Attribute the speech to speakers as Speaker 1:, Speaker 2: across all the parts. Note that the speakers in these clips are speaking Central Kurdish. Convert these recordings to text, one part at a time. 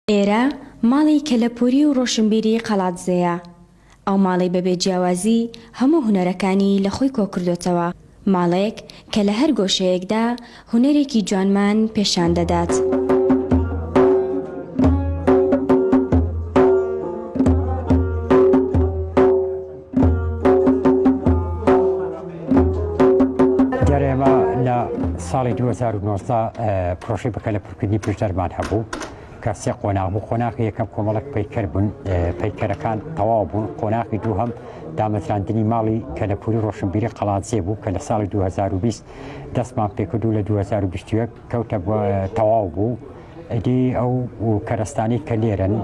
Speaker 1: ئێرە ماڵی کەلەپووری و ڕۆشنبیری قەڵادزێیە، ئەو ماڵەی بەبێ جیاوازی هەموو هونەرەکانی لە خۆی کۆکردۆتەوە، ماڵێک کە لە هەر گۆشەیەکدا هونەرێکی جوانمان پێشان دەدات.
Speaker 2: دیارە ئێمە لە ساڵی 2019 پرۆژەی بەکەلەپوورکردنی پشدەرمان هەبوو کە سێ قۆناغ بوو قۆناغی یەکەم کۆمەڵک پەیکەر بوون پەیکەرەکان تەواو بوون قۆناغی دووهەم دامەزراندنی ماڵی کەلەپوری ڕۆشنبیری قەڵادزێ بوو کە لە ساڵی 2020 دەستمان پێکرد و لە 2021 کەوتە تەواو بوو ئیدی ئەو کەرەستانەی کە لێرەن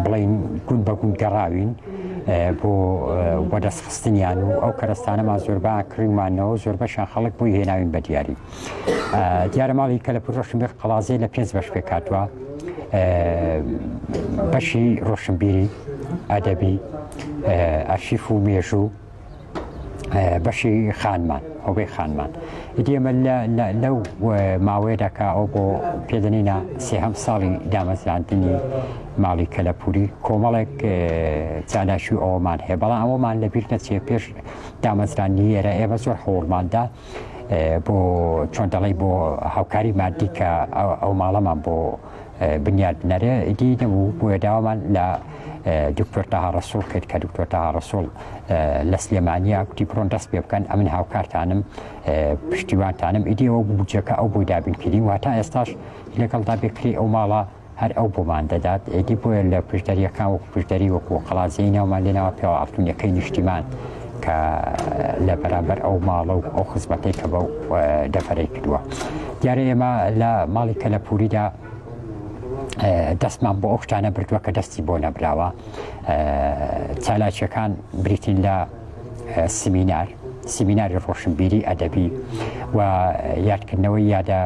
Speaker 2: بڵین گوند بە گوند گەڕاوین بۆ وەدەستخستنیان و ئەو کەرەستانەمان زۆربان کڕیومانەوە زۆربەشان خەڵک بۆی هێناوین بە دیاری دیارە ماڵی کەلەپوور ڕۆشنبیر قەڵازێ لە پێنج بەش پێکهاتووە بەشی ڕۆشنبیری ئەدەبی ئەرشیف و مێژوو بەشی خانمان هۆبەی خانمان ئیدی ئێمە لەو ماوەیەدا کە ئەو بۆ پێدەنینە سێهەم ساڵی دامەزراندنی ماڵی کەلەپوری کۆمەڵێک چالاکی ئەومان هەیە بەڵام ئەوەمان لەبیر نەچێ پێش دامەزراندنی ئێرە ئێمە زۆر هەوڵماندا بۆ چۆن دەڵێی بۆ هاوکاری مادی کە ئەو ماڵەمان بۆ بنیاد بنەرێ ئیدی نەبوو بۆیە داوامان لە دکتۆر تاها ڕەسوڵ کرد کە دکتۆر تاها ڕەسوڵ لە سلێمانیا گوتی بڕۆن دەست پێ بکەن ئەمن هاوکارتانم پشتیوانتانم ئیدی ئەوە بودجەکە ئەو بۆی دابین کردین واتە ئێستاش لەگەڵدا بێ کرێی ئەو ماڵە هەر ئەو بۆمان دەدات، ئیدی بۆیە لە پشدەرییەکان وەکو پشدەری وەکو قەڵادزێی ناومان لێناوە پیاوە ئاڵتونیەکەی نیشتیمان کە لە بەرامبەر ئەو ماڵە و ئەو خزمەتەی کە بەو دەڤەرەی کردووە. دیارە ئێمە لە ماڵی کەلەپوریدا دەستمان بۆ ئەو شتانە بردووە کە دەستی بۆ نەبراوە. چالاکیەکان بریتین لە سمینار، سیمیناری ڕۆشنبیری ئەدەبی و یادکردنەوەی یادە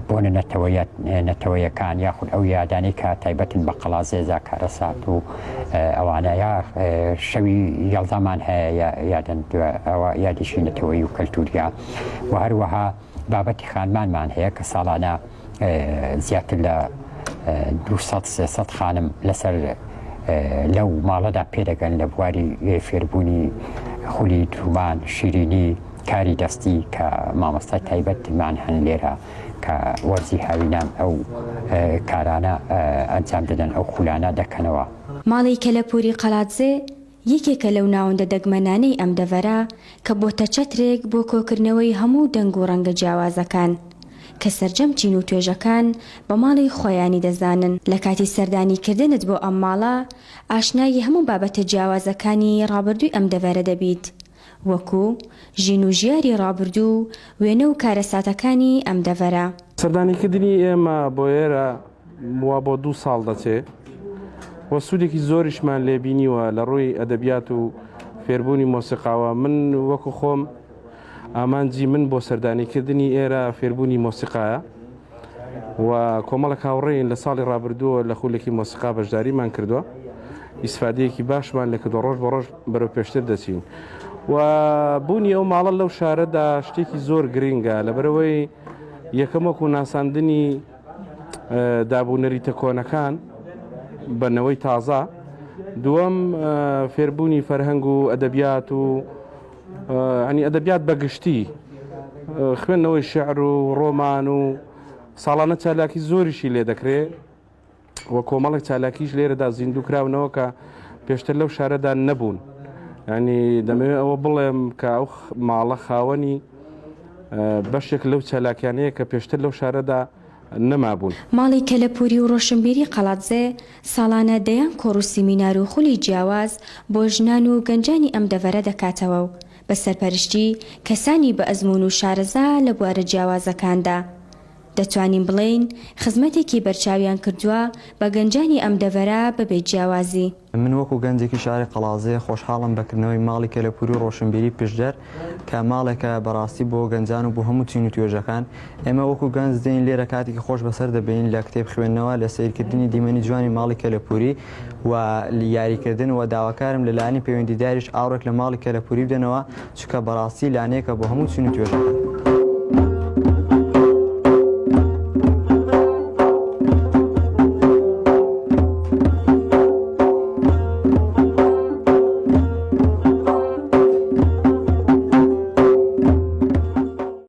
Speaker 2: بۆنە نەتەوەیەکان یاخود ئەو یادانەی کە تایبەتن بە قەڵازێزا کارەسات و ئەوانە یا شەوی یەڵدامان هەیە یادن ئەوە یادێکی نەتەوەیی و کەلتوریە و هەروەها بابەتی خانمانمان هەیە کە ساڵانە زیاتر لە 200 300 خانم لەسەر لەو ماڵەدا پێدەگەن لە بواری فێربوونی خولی درومان شیرینی کاری دەستی کە مامۆستای تایبەتمان هەن لێرە کە وەرزی هاوینان ئەو کارانە ئەنجام دەدەن ئەو خولانە دەکەنەوە.
Speaker 1: ماڵی کەلەپووری قەڵادزێ یەکێکە لەو ناوەندە دەگمەنانەی ئەم دەڤەرە کە بۆتە چەترێک بۆ کۆکردنەوەی هەموو دەنگ و ڕەنگە جیاوازەکان کە سەرجەم چین و توێژەکان بە ماڵی خۆیانی دەزانن. لە کاتی سەردانی کردنت بۆ ئەم ماڵە ئاشنای هەموو بابەتە جیاوازەکانی ڕابردووی ئەم دەڤەرە دەبیت. وەکو، ژین و ژیاری ڕابردوو و وێنە و کارەساتەکانی ئەم دەڤەرە.
Speaker 3: سەردانیکردنی ئێمە بۆ ئێرە وا بۆ دوو ساڵ دەچێ و سوودێکی زۆریشمان لێ بینیوە لە ڕووی ئەدەبیات و فێربوونی مۆسیقاوە. من وەکو خۆم ئامانجی من بۆ سەردانیکردنی ئێرە فێربوونی مۆسیقایە. و کۆمەڵێک هاوڕێین لە ساڵی ڕابردووە لە خولێکی مۆسیقا بەشداریمان کردووە ئیسفادەیەکی باشمان لە کردووە ڕۆژ بە ڕۆژ بەرەو پێشتر دەچین و بوونی ئەو ماڵە لەو شارەدا شتێکی زۆر گرنگە لەبەرەوەی یەکەم وەکو ناساندنی دابوو نەریتە کۆنەکان بە نەوەی تازە دووەم فێربوونی فەرهەنگ و ئەدەبیات و ینی ئەدەبیات بە گشتی خوێندنەوەی شعر و ڕۆمان و ساڵانە چالاکی زۆریشی لێ دەکرێ و کۆمەڵێک چالاکیش لێرەدا زیندوو کراونەوە کە پێشتر لەو شارەدا نەبوون ینی دەمەوێت ئەوە بڵێم کە ئەو ماڵە خاوەنی بەشێک لەو چالاکیانەیە کە پێشتر لەو شارەدا نەمابوون.
Speaker 1: ماڵی کەلەپووری و ڕۆشنبیری قەڵادزێ ساڵانە دەیان کۆڕ و سیمینار و خولی جیاواز بۆ ژنان و گەنجانی ئەم دەڤەرە دەکاتەوە و بە سەرپەرشتی کەسانی بە ئەزموون و شارەزا لە بوارە جیاوازەکاندا دەتوانین بڵێین خزمەتێکی بەرچاویان کردووە بە گەنجانی ئەم دەڤەرە بەبێ جیاوازی.
Speaker 4: من وەکو گەنجێکی شاری قەڵادزێ خۆشحاڵم بە کردنەوەی ماڵی کەلەپوری و ڕۆشنبیری پشدەر کە ماڵێکە بەڕاستی بۆ گەنجان و بۆ هەموو چین و توێژەکان. ئێمە وەکو گەنج دێین لێرە کاتێکی خۆش بەسەر دەبەین لە کتێب خوێندنەوە، لە سەیرکردنی دیمەنی جوانی ماڵی کەلەپوری و یاریکردن و داواکارم لە لایەنی پەیوەندیداریش ئاوڕێک لە ماڵی کەلەپوری بدەنەوە چونکە بەڕاستی لانەیەکە بۆ هەموو چین و توێژەکان.